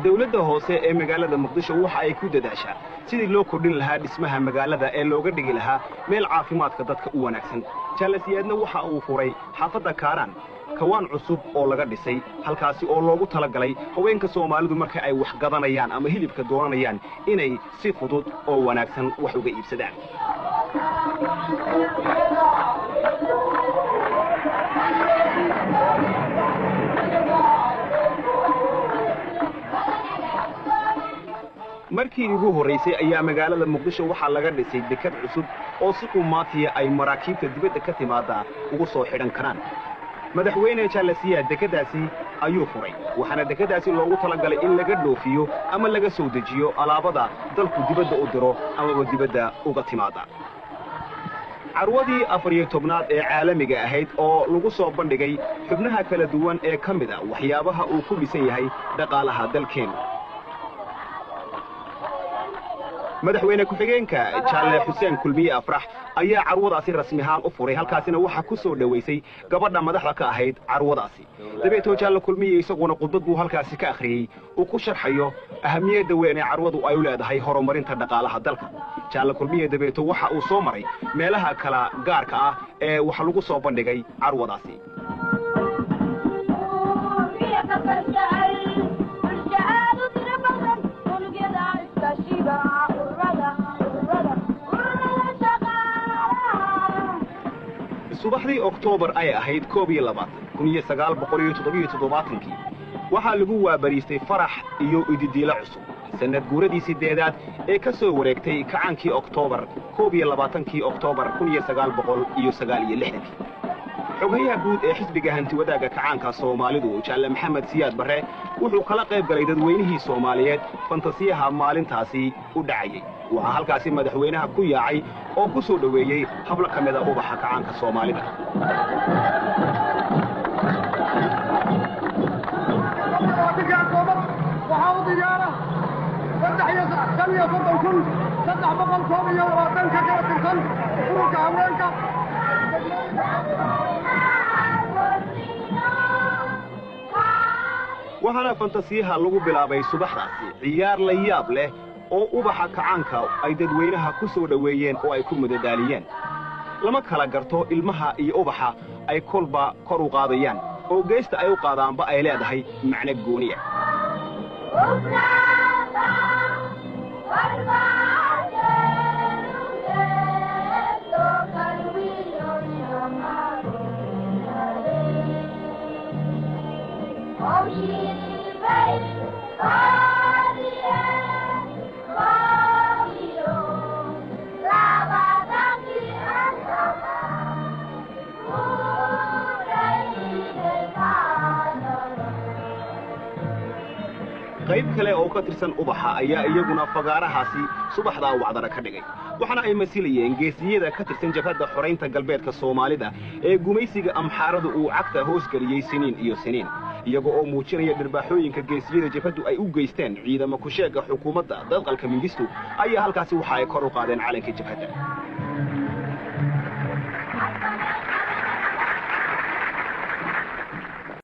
Dawladda hoose ee magaalada Muqdisho waxa ay ku dadaashaa sidii loo kordhin lahaa dhismaha magaalada ee looga dhigi lahaa meel caafimaadka dadka u wanaagsan. Jaalasiyaadna waxa uu furay xaafadda Kaaraan kawaan cusub oo laga dhisay halkaasi oo loogu talagalay haweenka Soomaalidu marka ay wax gadanayaan ama hilibka doonanayaan inay si fudud oo wanaagsan wax uga iibsadaan. Markii ugu horraysay ayaa magaalada Muqdisho waxaa laga dhisay dekad cusub oo si qumaatiya ay maraakiibta dibadda ka timaadda ugu soo xidhan karaan. Madaxweyne Jaalasiya dekeddaasi ayuu furay, waxaana dekeddaasi loogu talagalay in laga dhoofiyo ama laga soo dejiyo alaabada dalku dibadda u diro amaba dibadda uga timaadda. Carwadii 14aad ee caalamiga ahayd oo lagu soo bandhigay xubnaha kala duwan ee ka mid a waxyaabaha uu ku dhisan yahay dhaqaalaha dalkeennu. Madaxweyne ku-xigeenka Jaalle Xuseen Kulmiye Afrax ayaa carwadaasi rasmi ahaan u furay, halkaasina waxaa ku soo dhowaysay gabadha madaxda ka ahayd carwadaasi. Dabeetoo Jaalle Kulmiye isaguna khudbad buu halkaasi ka akhriyey uu ku sharxayo ahamiyadda weyn ee carwadu ay u leedahay horumarinta dhaqaalaha dalka. Jaalle Kulmiye dabeeto waxa uu soo maray meelaha kala gaarka ah ee wax lagu soo bandhigay carwadaasi. Subaxdii Oktoobar ay ahayd 21, 1977kii waxaa lagu waabariistay farax iyo ididiilo cusub, sannad guuradii 8aad ee ka soo wareegtay kacaankii Oktoobar, 21kii Oktoobar 1969kii. Xogayaha guud ee xisbiga hantiwadaagga kacaanka Soomaalidu Jaalle Maxamed Siyaad Barre wuxuu kala qayb galay dadweynihii Soomaaliyeed fantasiyaha maalintaasi u dhacayey. Waxaa halkaasi madaxweynaha ku yaacay oo ku soo dhoweeyey hablo ka mida ubaxa kacaanka Soomaalida. Waxaa u diyaara 335,321 ka kala tirsan ururka haweenka. Waxaana fantasiyaha lagu bilaabay subaxdaasi ciyaar la yaab leh oo ubaxa kacaanka ay dadweynaha ku soo dhoweeyeen oo ay ku madadaaliyeen. Lama kala garto ilmaha iyo ubaxa ay kolba kor u qaadayaan oo geesta ay u qaadaanba ay leedahay macno gooniya. Qayb kale oo ka tirsan ubaxa ayaa iyaguna fagaarahaasi subaxdaa wacdara ka dhigay, waxaana ay masilayeen geesiyada ka tirsan jabhadda xoraynta galbeedka Soomaalida ee gumaysiga Amxaaradu uu cagta hoos geliyey siniin iyo siniin, iyaga oo muujinaya dhirbaaxooyinka geesiyada jabhaddu ay u geysteen ciidamo kusheegga xukuumadda dadqalka Mingistu ayaa halkaasi waxa ay kor u qaadeen calankii jabhadda.